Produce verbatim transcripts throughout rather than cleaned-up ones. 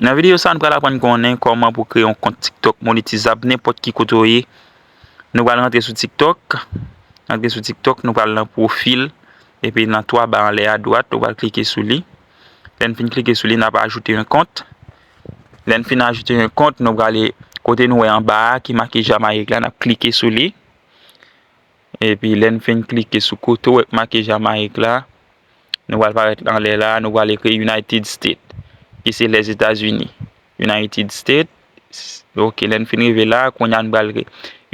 Nan videyo sa, nou pral aprann konnen kòman pou kreye yon kont TikTok monetizab nenpòt ki kote w ye. Nou pral rantre sou TikTok. Rantre sou TikTok, nou pral nan pwofil. Epi nan twa ba anlè a dwat, nou pral klike sou li. Lè n fin klike sou li, n ap ajoute yon kont. Lè n fin ajoute yon kont, nou prale kote nou wè anba a ki make Jamayik la, n ap klike sou li. Epi lè n fin klike sou kote w wè k make Jamayik la, nou pral parèt anlè la, nou pral ekri United States, ki se Lèzetazini. United States. Ok, lè n fin rive la, kounye a nou pral re-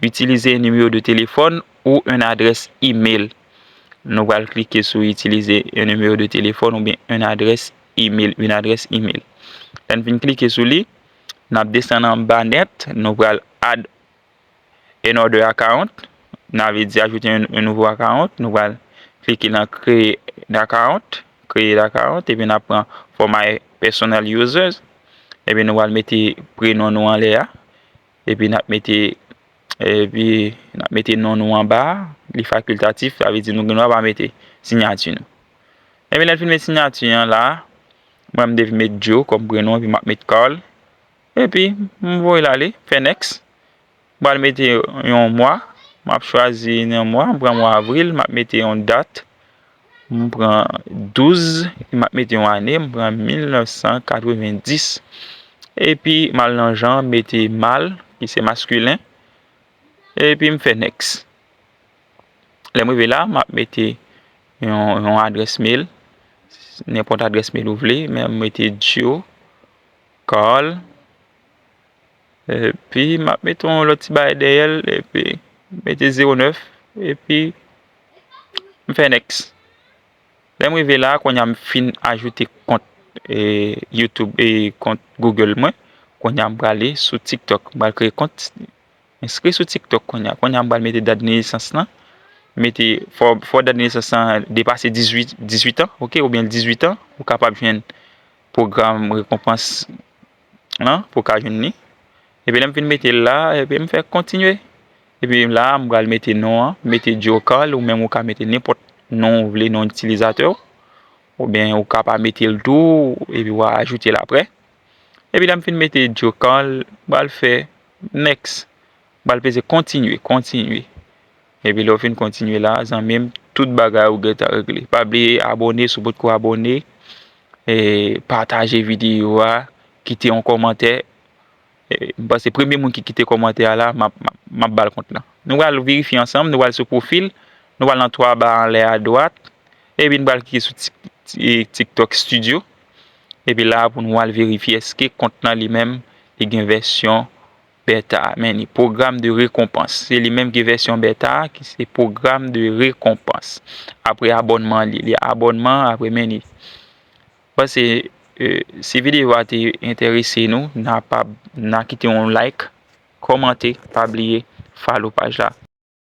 itilize nimewo de telefòn ou yon adrès imèl. Nou pral klike sou itilize yon nimewo de telefòn oubyen yon adrès imèl, yon adrès imèl. Lè n fin klike sou li, n ap desann anba nèt, nou pral add another account, n a vle di ajoute yon, yon nouvo account, nou pral klike nan create account, create account, epi n ap pran for my personal users, epi nou pral mete prenon nou anlè a, epi n ap mete, epi n ap mete non nou anba a, li fakiltatif, sa vle di nou gen dwa pa mete siyati nou. Epi lè n fin met siyati an la, mwen m devin met Joe kòm prenon, epi m ap met Carl, epi m voye l ale, fè next. M pral mete yon mwa, m ap chwazi yon mwa, m pran mwa avril, m ap mete yon dat, m pran douz, m ap mete yon ane, m pran mil nèf san katrevenndis. Epi m al nan jan, mete mal, ki se maskilen, epi m fè next. Lè m rive la, m ap mete yon, yon adrès mail, nenpòt adrès mail ou vle, men m mete Joe Carl, epi m ap mete yon lòt ti bagay dèyè l, epi m mete zewo nèf, epi m fè next. Lè m rive la, kounye a m fin ajoute kont, e, YouTube e kont Google mwen. Kounye a m prale sou TikTok. M pral kreye kont, enskri sou TikTok kounye a. Kounye a m pral mete dat de nesans lan. Mete, fò, fò dat de nesans lan depase dizuit, dizuit an, ok, oubyen dizuit an. Ou kapab jwenn pwogram rekonpans lan pou w ka jwenn li. Epi lè m fin mete l la, epi m fè kontinye. Epi la, m pral mete non an, mete Joe Carl, ou menm ou ka mete nenpòt non ou vle, non itilizatè w. Oubyen ou ka pa mete l tou, epi w a ajoute l aprè. Epi lè m fin mete Joe Carl, m pral fè next. M pral peze kontinye, kontinye. Epi lè w fin kontinye la, zanmi m, tout bagay ou gentan regle. Pa bliye abòne si w potko abòne, e pataje videyo a, kite yon kòmantè. E, m panse premye moun ki kite kòmantè a la, m ap, m ap, m ap ba l kont lan. Nou pral verifye ansanm, nou pral sou pwofil, nou pral nan twa ba anlè a dwat, epi nou pral klike sou Tik- Tik- TikTok Studio. Epi la pou nou al verifye èske kont lan li menm li gen vèsyon beta, men li pwogram de rekonpans. Se li menm ki vèsyon beta, ki se pwogram de rekonpans. Apre abònman li, li abònman, apre men li. Panse, e, si videyo a te enterese nou, n a pa, n a kite yon like, kòmante, pa bliye follow paj la.